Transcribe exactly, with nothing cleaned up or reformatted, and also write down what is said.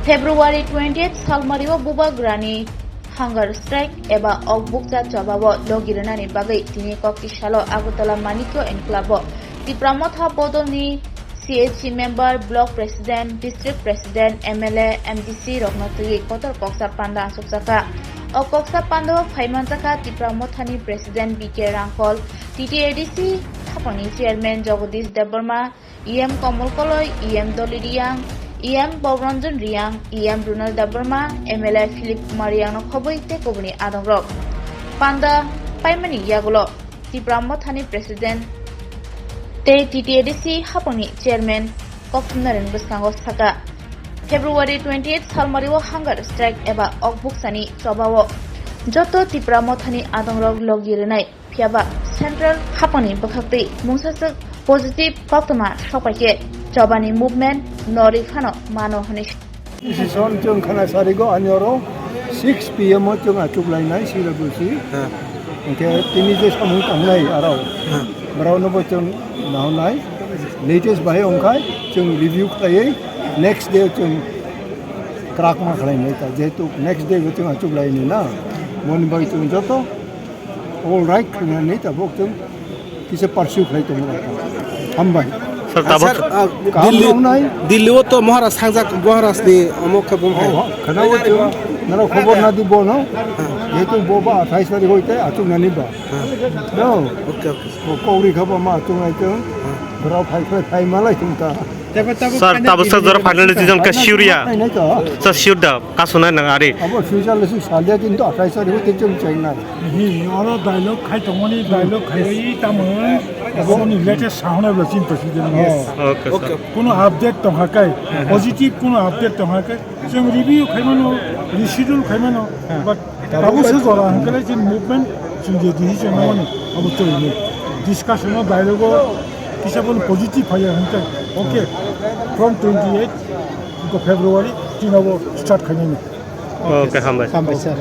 February twenty-eight salmario bubagrani hunger strike eba okbukcha chobao logi rwnani bagwi tini kokti salo Agartala Manikya Enclave-o Tipra Motha bodolni C H C member, block president, district president, M L A, M D C rokno twiwi kotor koksa panda achukjakha. O koksa pandao phaimanjakha Tipra Mothani president B K Rangkhol, T T A D C hapangni chairman Jagadish Debbarma, E M Komol Koloi, E M Dolly Riang, E M Bobranjan Riang, E M Runal Debbarma, M L A Philip Kumar Riangno khobwi tei kubuni adongrok. Panda paimani yagulo Tipra Mothani president tei T T A D C hapangni chairman kokthumnarokni bwskango sakha, February twenty-eight salmario hunger strike eba okbuksani chobao joto Tipra Mothani adongrok logi rwnai. Phiyaba central hapangni bwkhaktwi mungsaswk positive koktwma sokpaikhe chobani movement norwi phano mano hwnwi. Decision chwng khana sarigo ani oro six P M o chwng achuklainai sira busi. Hwnkhe tini je samung tangnai aro borokno bo chwng nahonai, latest bahai wngkhai chwng review khlaiwi next day chwng kwrak ma khlainai ta, jehetu next day bo chwng achuklaini na, moni bai chwng joto all right khlainani tabuk chwng kisa pursue khlai tongo. Hambai. Sir, tabuk. Sir, ah, Kam Delhi, wngnai. Delhi o to Maharaj sangjak, Maharaj ni omo khe bung hai. Oh, khana o chwng nara khobor na di bo no. Jehetu bo ba athais tarikh hoite achuk nani ba. No. Okay, okay. Bo kok ri kha ba ma achuk nai chwng. Borok phai phai phai malai chwng ta. Sir, tabuk sir, jora final decision ka sure ya? Nai nai to. Sir, sure da. Kasunai nang ari. Abo future le sing salia kintu athais tarikh hoite chwng chengnai. Hi, oro dialogue khai tongmani, dialogue khai tamo. Aboni latest sahona bla chin president. Yes. Okay, sir. Kono update tongkha kai, positive kono update tongkha kai. Chwng review khaimano, reschedule khaimano, but tabuk se jora hwnkhe chini movement chwng je decision nangmani abo chwng discussion o dialogue o kisa bono positive phaiya hwnkhe, okay, from twenty eight February tini abo start khainani. Okay, hambai. Hambai, sir.